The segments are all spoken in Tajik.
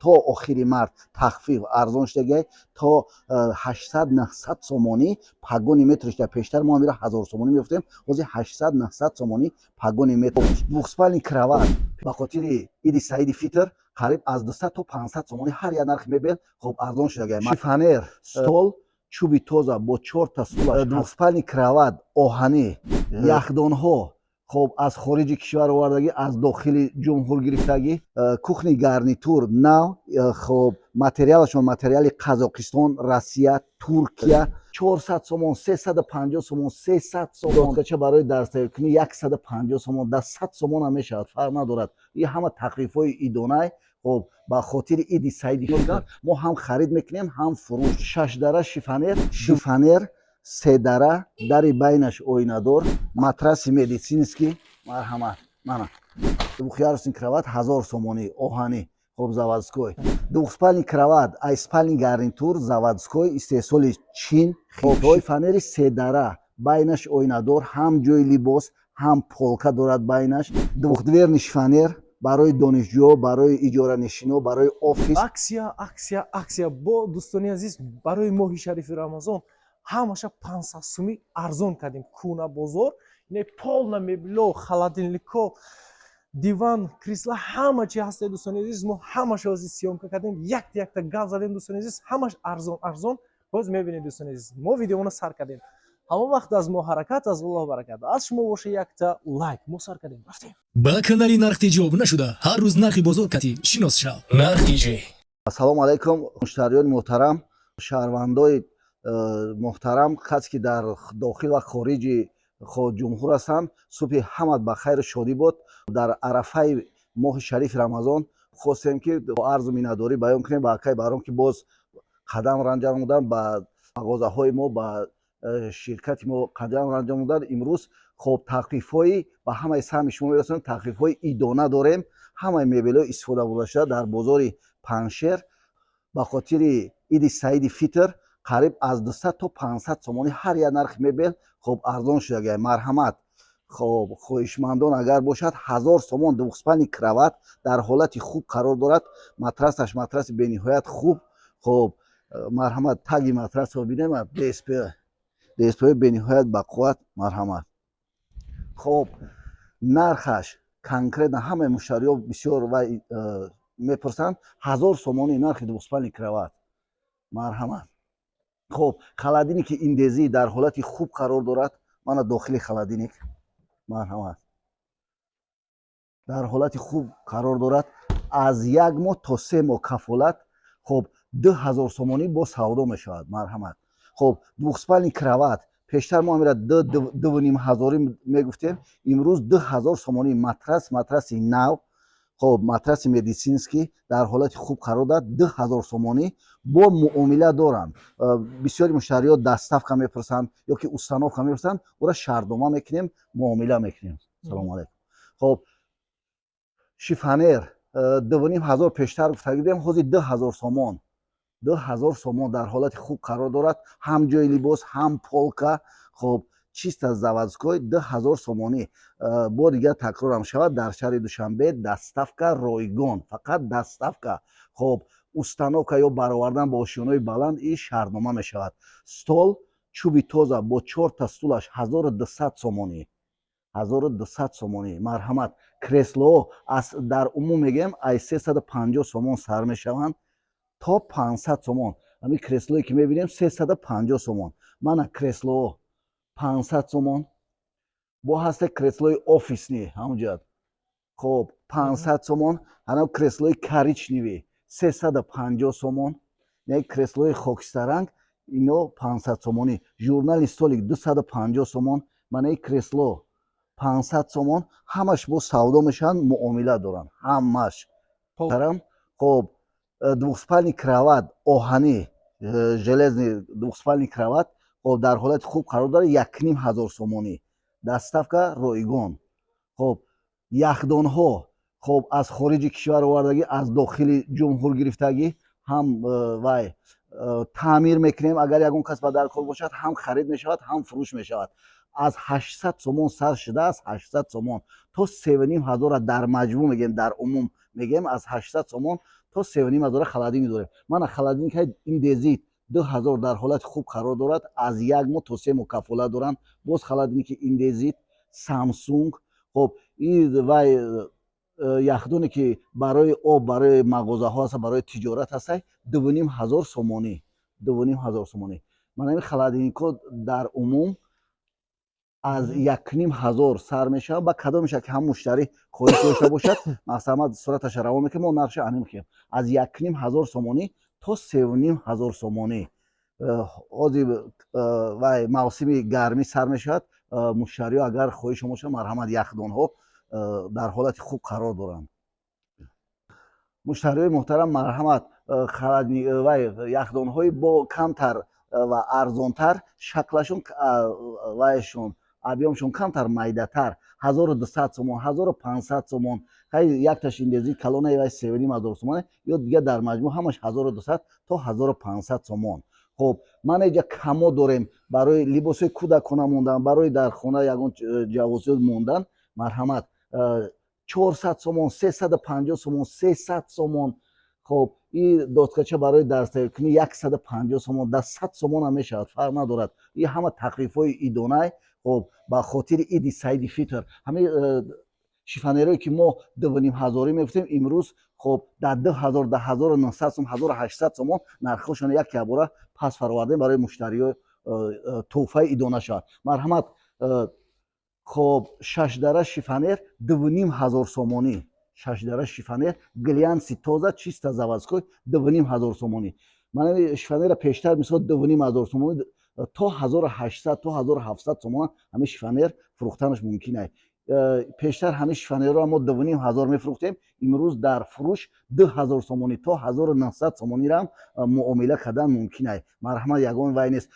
То охири март тахфиф, арзон шудагиай то 800-900 сомонӣ погони метр шуда. Пештар мо амира 1000 сомонӣ меёфтем, ҳозир 800-900 сомонӣ погони метр. Двухспальный кровать ба хотири Иди Саиди Фитр қариб аз 200 то 500 сомонӣ ҳар як нархи мебел, хоб, арзон шудагиай. Шифоньер, стол чӯби тоза бо чорта стулаш, двухспальный кровать оҳанӣ, яхдонҳо, хоб, аз хориҷи кишвар овардагӣ, аз дохили ҷумҳур гирифтагӣ, кухонный гарнитур нав, хоб, материалашон материали Қазоқистон, Россия, Туркия, 400 сомон, 350 сомон, 300 сомон. Доскача барои дарстайёркунӣ 150 сомон, да 100 сомон ҳам мешавад, фарқ надорад. И ҳама тахфифҳои идонай. Хоб, ба хотири Иди Саиди Фитр мо ҳам харид мекунем, ҳам фурӯш. Шашдара шифоньер, шифоньер седара, дари байнаш оинадор, матраси медицинский, марҳамат. Мана двухъярусный кровать 1000 сомонӣ, оҳанӣ, хоб, заводской. Двухспальный кровать ай спальный гарнитур заводской, истеҳсоли Чин, хитой. Шифоньери седара, байнаш оинадор, ҳам ҷои либос, ҳам полка дорад байнаш. Двухдверный шифоньер барои донишҷӯ, барои иҷоранишино, барои офис. Акция, акция, акция бо дӯстони азиз, барои моҳи шарифи Рамазон ҳамаша 500 сумӣ арзон кардем. Куна бозор ине полный мебело, холодильнико, диван, кресла, ҳама чи ҳаста. Дӯстони азиз, мо ҳамаша ҳозир съёмка кардем, якта якта гап задем. Дӯстони азиз, ҳамаш арзон, арзон. Боз мебинед, дӯстони азиз, мо видеоно сар кардем. Ҳамон вақт аз мо ҳаракат, аз Аллоҳ баракат, аз шумо боша якта лайк. Мо сар кардем, рафтем. Ба канали Нарх ТЖ обуна шуда, ҳар рӯз нархи бозор кати шинос шав. Нарх ТЖ. Ассалому алайкум, муштариёни муҳтарам, шаҳрвандои муҳтарам, касе ки дар дохил ва хориҷи ҷумҳур ҳастанд. Субҳи ҳамат ба хайру шодӣ буд. Дар арафаи моҳи шарифи Рамазон хостем, ки арзу миннатдорӣ баён кунем ба акай Баҳром, ки боз қадам ранҷа ба мағозаҳои мо, ба ширкати мо қадам ранҷа намуданд. Имрӯз, хоб, тахфифҳои ба ҳамаи саҳми шумо мерасонем. Тахфифҳои идона дорем. Ҳамаи мебелҳои истифода бурдашуда дар бозори Паншер ба хотири Иди Саиди Фитр қариб аз 200 то 500 сомонӣ ҳар як нархи мебел, хоб, арзон шудагай. Марҳамат, хоб, хоҳишмандон агар бошад, 1000 сомон двухспальный кровать дар ҳолати хуб қарор дорад, матрасаш матраси бениҳоят хуб. Хоб, марҳамат, таги матрасро бинем, ДСП, ДСП бениҳоят бақувват. Марҳамат. Хоб, нархаш конкретно ҳамаи муштариҳо бисёр вай мепурсанд. 1000 сомонӣ нархи двухспальный кровать. Марҳамат. Хоб, холодильники индезӣ дар ҳолати хуб қарор дорад. Мана дохили холодильник, марҳамат, дар ҳолати хуб қарор дорад, аз 1 моҳ то 3 моҳ кафолат. Хоб, 2000 сомонӣ бо савдо мешавад. Марҳамат. Хоб, двухспальный кровать пештар мо амира дувним ҳазорӣ мегуфтем, имрӯз 2000 сомонӣ. Матрас, матраси нав, хоб, матраси медицинский дар ҳолати хуб қарор дорад, 2000 сомонӣ, бо муомила доранд. Бисёри муштариҳо доставка мепурсанд ё ки установка мепурсанд, ӯра шартнома мекунем, муомила мекунем. Салому алайкум. Хоб, шифоньер 2500 пештар гуфта будем, ҳозир 2000 сомон, 2000 сомон, дар ҳолати хуб қарор дорад, ҳам ҷои либос, ҳам полка. Хоб, чисто заводской, 2000 сомонӣ. Бо дигар такрорам шавад, дар шаҳри Душанбе доставка ройгон, фақат доставка. Хоб, установка ё баровардан бо ошёнаҳои баланд и шартнома мешавад. Стол чӯби тоза бо чорта стулаш 1200 сомонӣ, 1200 сомонӣ. Марҳамат. Креслоҳо аз дар умум мегӯем, аз 350 сомон сар мешаванд то 500 сомон. Ҳамин креслое ки мебинем, 350 сомон. Мана креслоҳо 500 сомон. Бо ҳаста креслои офисный ҳамуҷад, хоб, 500 сомон. Ҳанав креслои коричневый 350 сомон, як креслои хокистаранг, ино 500 сомонӣ. Журнальный столик 250 сомон. Мана ин кресло 500 сомон. Ҳамаш бо савдо мешаванд, муомила доранд ҳамаш. Хоб, двухспальный кровать оҳанӣ, железный двухспальный кровать, хоб, дар ҳолати хуб қарор дорад, 1500 сомонӣ, доставка ройгон. Хоб, яхдонҳо, хоб, аз хориҷи кишвар овардагӣ, аз дохили ҷумҳур гирифтагӣ, ҳам вай таъмир мекунем. Агар ягон кас ба даркор бошад, ҳам харид мешавад, ҳам фурӯш мешавад. Аз 800 сомон сар шуда, аз 800 сомон то 3500-ра дар маҷмӯъ мегӯем, дар умум мегӯем, аз 800 сомон то То 3,5 ҳазора холодильник дорем. Мана холодильникҳои Индезит 2000 дар ҳолати хуб қарор дорад, аз 1 моҳ то 3 моҳ кафолат доранд. Боз холодильники Индезит, Самсунг. Хоб, и вай яхдоне, ки барои об, барои мағозаҳо аст, барои тиҷорат ҳастай, 2,5 ҳазор сомонӣ, 2,5 ҳазор сомонӣ. Мана ин холодильникҳо дар умум аз 1,5 ҳазор сар мешавад. Ба кадом мешавад, ки ҳам муштарӣ хоҳиш дошта бошад, мақсамад сураташа равон мекунем, мо нархша аним мекунем аз 1,5 ҳазор сомонӣ то 3,5 ҳазор сомонӣ. Ҳозир вай мавсими гармӣ сар мешавад. Муштариҳо агар хоҳишон бошад, марҳамат, яхдонҳо дар ҳолати хуб қарор доранд. Муштариҳои муҳтарам, марҳамат, вай яхдонҳои бо камтар ва арзонтар, шаклашон, вайшон, объёмшон камтар, майдатар, 1200 сомон, 1500 сомон. Хай, якташ Индези калонаи вай 3,5 ҳазор сомон ё дигар, дар маҷмӯъ ҳамаш 1200 то 1500 сомон. Хоб, ман инҷа комод дорем барои либосҳои кӯдакона мондан, барои дар хона ягон ҷавозиёт мондан. Марҳамат, 400 сомон, 350 сомон, 300 сомон. Хоб, и доскача барои дарстайёркунӣ 150 сомон, да 100 сомонам мешавад, фарқ надорад. И ҳама тахфифҳои идонай. Хоб, ба хотири иди саиди фитр ҳамин шифонерое, ки мо 2,5 ҳазорӣ мегуфтем, имрӯз, хоб, дар 2000, дар 1900 сом, 1800 сомон нархҳошон як якбора пас фаровардем, барои муштариҳо тӯҳфаи идона шавад. Марҳамат. Хоб, шашдара шифонер 2,5 ҳазор сомонӣ, шашдара шифонер, глянци, тоза, чисто заводской, 2,5 ҳазор сомонӣ. Мана шифонера пештар, мисол, 2,5 ҳазор сомонӣ то 1800, то 1700 сомон ҳамин шифонер фурӯхтанаш мумкин аст. Пештар ҳамин шифонерро мо 2,5 ҳазор мефурӯхтем, имрӯз дар фурӯш 2000 сомонӣ то 1900 сомониро ҳам муомила кардан мумкин аст. Марҳамат, ягон вай нест,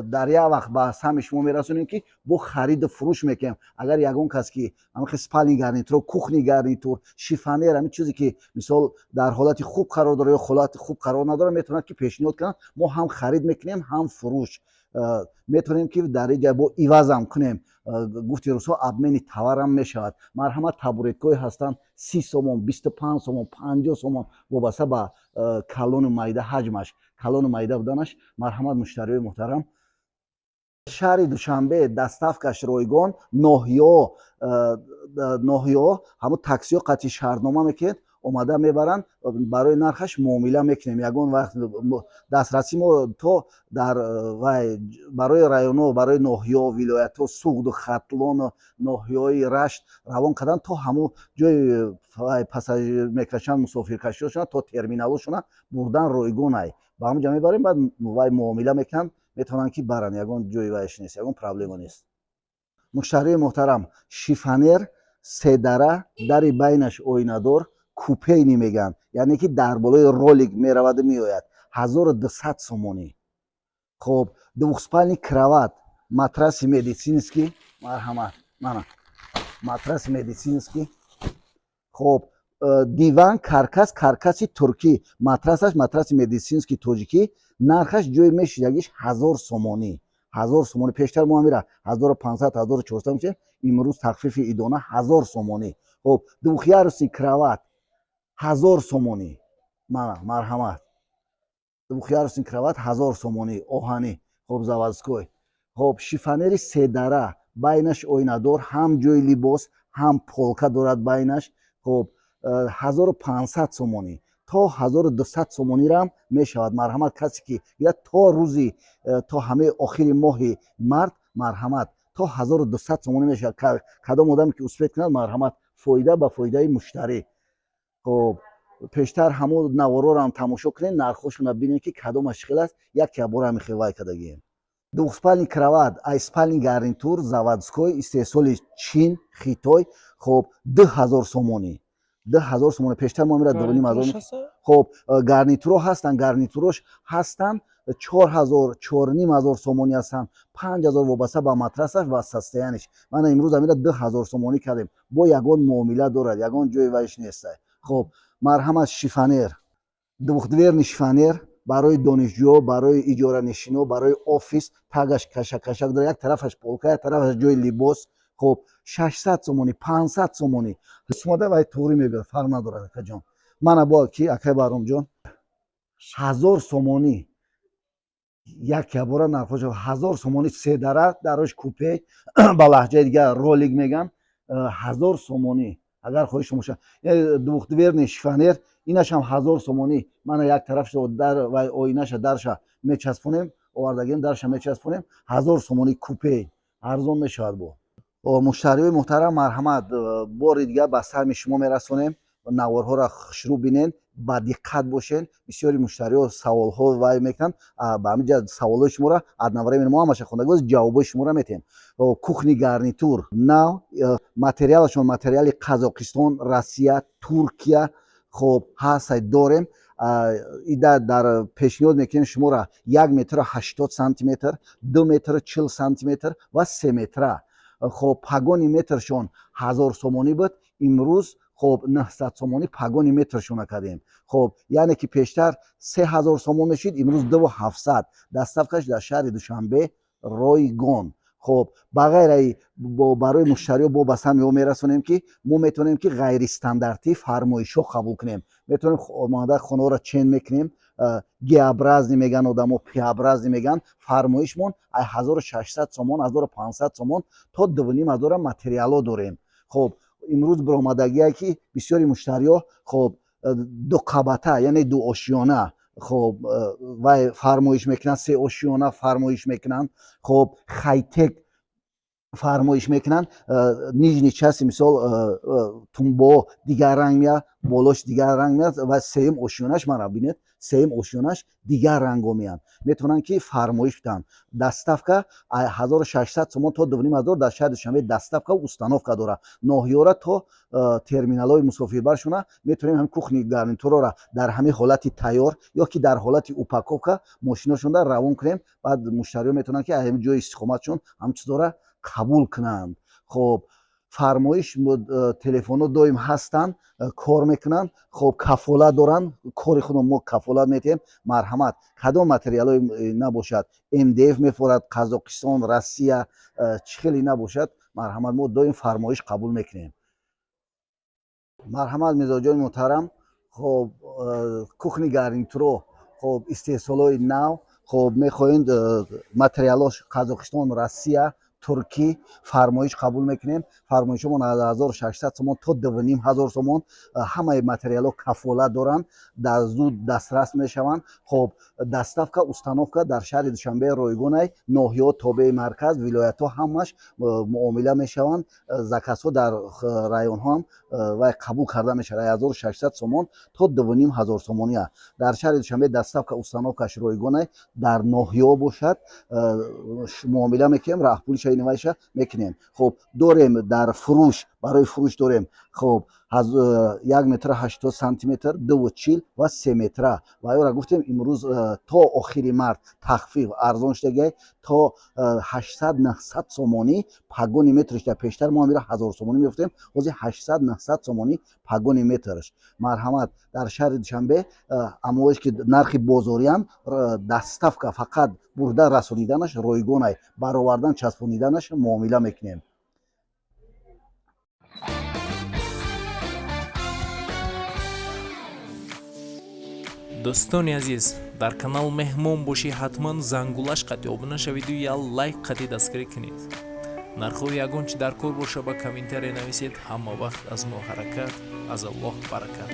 дар як вақт ба самъи шумо мерасонем, ки бо хариду фурӯш мекунем. Агар ягон кас, ки ҳамин спальный гарнитур, кухонный гарнитур, шифонер, ҳамин чизе, ки мисол дар ҳолати хуб қарор дорад ё ҳолати хуб қарор надорад, метавонад, ки пешниҳод кунад. Мо ҳам харид мекунем, ҳам фурӯш. Метавонем, ки дар ин ҷа бо ивазам кунем, гуфти русҳо, обмени товарам мешавад. Марҳамат, табуреткҳое ҳастанд 30 сомон, 25 сомон, 50 сомон, вобаста ба калону майда, ҳаҷмаш калону майда буданаш. Марҳамат, муштариёи муҳтарам. Шаҳри Душанбе доставкаш ройгон, ноҳияҳо ҳамун таксиҳо қатъи шаҳрнома мекунед, омада мебаранд, барои нархаш муомила мекунем. Ягон вақт дастрасӣ мо то дар вай барои районҳо, барои ноҳияҳо, вилоятҳо, Суғду, Хатлону ноҳияҳои Рашт равон кардан, то ҳамун ҷои вай пассажир мекашанд, мусофиркашиҳошона то терминалҳошона бурдан ройгонай. Ба ҳамун ҷа мебарем, баъд вай муомила мекунанд, метавонанд, ки баранд. Ягон ҷои вайш нест, ягон проблема нест. Муштарии муҳтарам, шифонер седара, дари байнаш оинадор, купейный мегӯянд, яъне ки дар болои ролик мераваду меояд, 1200 сомонӣ. Хоб, двухспальный кровать, матраси медицинский. Марҳамат, мана матраси медицинский. Хоб, диван каркас, каркаси туркӣ, матрасаш матраси медицинский тоҷикӣ, нархаш ҷои мешидагиш 1000 сомонӣ, 1000 сомонӣ. Пештар мо ҳамира 1500, 1400 мешем, имрӯз тахфифи идона 1000 сомонӣ. Хоб, двухъярусный кровать 1000 сомонӣ. Мана, марҳамат, двухъярусный кровать 1000 сомонӣ, оҳанӣ, хоб, заводской. Хоб, шифонери седара, байнаш оинадор, ҳам ҷои либос, ҳам полка дорад байнаш. Хоб, 1500 сомонӣ то 1200 сомонирам мешавад. Марҳамат, касе ки гирад, то рӯзи то ҳамаи охири моҳи март, марҳамат, то 1200 сомонӣ мешавад. Кадом одаме ки успеть кунад, марҳамат, фоида ба фоидаи муштарӣ. Хоб, пештар ҳамун наворорам тамошо кунед, нархҳошона бинед, ки кадомаш хел аст. Як ябора ҳами хел вай кардагием. Двухспальный кровать ай спальный гарнитур, заводской, истеҳсоли Чин, Хитой. Хоб, 2000 сомонӣ, 2000 сомонӣ. Пештар мо амира 2,5 ҳазор. Хоб, гарнитуро ҳастанд, гарнитурош ҳастанд, 4000, 4,5 ҳазор сомонӣ ҳастанд, 5000, вобаста ба матрасаш ва состояниеш. Мана имрӯз амира 2000 сомонӣ кардем, бо ягон муомила дорад, ягон ҷои вайш неста. Хоб, марҳамат, шифонер, двухдверный шифонер барои донишҷӯ, барои иҷоранишино, барои офис, тагаш кашак-кашак дорад, як тарафаш полка, як тарафаш ҷои либос. Хоб, 600 сомонӣ, 500 сомонӣ. Сумада вай туғрӣ мебиёд, фарқ надорад, акаҷон. Мана бо ки, акай Баҳромҷон, 1000 сомонӣ. Як ябора нархоша 1000 сомонӣ. Седара, дарош купе, ба лаҳҷаи дигар ролик меган, 1000 сомонӣ. Агар хоҳиш шумо, двухдверный шифоньер, инашам 1000 сомонӣ. Мана як тарафша дар ва оинаша, дарша мечаспонем, овардагем, дарша мечаспонем. 1000 сомонӣ купе, арзон мешавад. Бо муштариёи муҳтарам, марҳамат, бори дигар ба саҳми шумо мерасонем. Наворҳоро хушрӯ бинен, ба диққат бошен. Бисёри муштариҳо саволҳо вай мекунанд. Ба ҳамин ҷа саволҳои шуморо одновременно мо ҳамаша хонда, ҷавобҳои шуморо метиҳем. Кухни гарнитур нав, материалашон материали Қазоқистон, Россия, Туркия. Хоб, ҳастай, дорем. Ида дар пешниҳод мекунем шуморо 1 метру 80 сантиметр, 2 метру 40 сантиметр ва 3 метра. Хоб, погони метршон 1000 сомонӣ буд, имрӯз, хоб, 900 сомонӣ погони метршона кардем. Хоб, яъне ки пештар 3000 сомон мешид, имрӯз 2700. Доставкаш дар шаҳри Душанбе ройгон. Хоб, ба ғайраи барои муштариҳо бо ба самъи ҳо мерасонем, ки мо метавонем, ки ғайристандартӣ фармоишҳо қабул кунем. Метавонем омода хонаҳоро чен мекунем, Г-образный меган одамо, П-образный меган. Фармоишмон ай 1600 сомон, 1500 сомон то 2500 материалҳо дорем. Хоб, имрӯз баромадагие, ки бисёри муштариҳо, хоб, дуқабата, яъне дуошёна, хоб, вай фармоиш мекунанд, сеошёна фармоиш мекунанд, хоб, хайтек фармоиш мекунанд. Нижний части, мисол, тумбо дигар ранг меяд, болош дигар ранг меяд ва сеюм ошёнаш, мана бинед, сеюм ошёнаш дигар ранго меянд. Метавонанд, ки фармоиш бидиҳанд. Доставка 1600 сомон то 2500 дар шаҳри Душанбе доставка, установка дорад. Ноҳиёра то терминалҳои мусофирбаршона метавонем ҳам кухни гарнитурора дар ҳамин ҳолати тайёр ё ки дар ҳолати упаковка мошиношонда равон кунем. Баъд муштариҳо метавонанд, ки аз ҳамин ҷои истиқоматшон ҳамин чизҳоро қабул кунанд. Хоб, фармоиш, телефонҳо доим ҳастанд, кор мекунанд. Хоб, кафолат доранд, кори худо мо кафолат метиҳем. Марҳамат, кадом материалҳое набошад, МДФ мефорад, Қазоқистон, Россия, чӣ хеле набошад, марҳамат, мо доим фармоиш қабул мекунем. Марҳамат, мизоҷони муҳтарам. Хоб, кухни гарнитуро, хоб, истеҳсолҳои нав. Хоб, мехоҳем, материалҳош Қазоқистон, Россия, Туркӣ, фармоиш қабул мекунем. Фармоишҳомон аз 1600 сомон то 2500 сомон. Ҳамаи материалҳо кафолат доранд, дар зуд дастрас мешаванд. Хоб, доставка, установка дар шаҳри Душанбе ройгонай, ноҳияҳо тобеи марказ, вилоятҳо ҳамаш муомила мешаванд. Заказҳо дар районҳо ҳам вай қабул карда мешавад. 1600 сомон то 2500 сомония дар шаҳри Душанбе доставка, установкаш ройгонай. Дар ноҳияҳо бошад, муомила мекунем, раҳпулиша, инвайша мекунем. Хоб, дорем дар фурӯш, барои фурӯш дорем. Хоб, 1 метр 80 сантиметр, 2,40 ва 3 метра. Ва ёра гуфтем, имрӯз то охири март тахфиф, арзон шудагиай, то 800-900 сомонӣ погони метрш. Пештар мо амира 1000 сомонӣ мегуфтем, ҳозир 800-900 сомонӣ погони метрш. Марҳамат, дар шаҳри Душанбе амвоеш ки нархи бозориам, доставка фақат бурда расониданаш ройгонай, баровардан, часпониданаш муомила мекунем. Дӯстони азиз, дар канал меҳмон бошӣ, ҳатман зангулаш қатъи обуна шавиду як лайк қатъи дастгирӣ кунед. Нархҳои ягон чи дар кор боша, ба комментария нависед. Ҳама вақт аз мо ҳаракат, аз Аллоҳ баракат.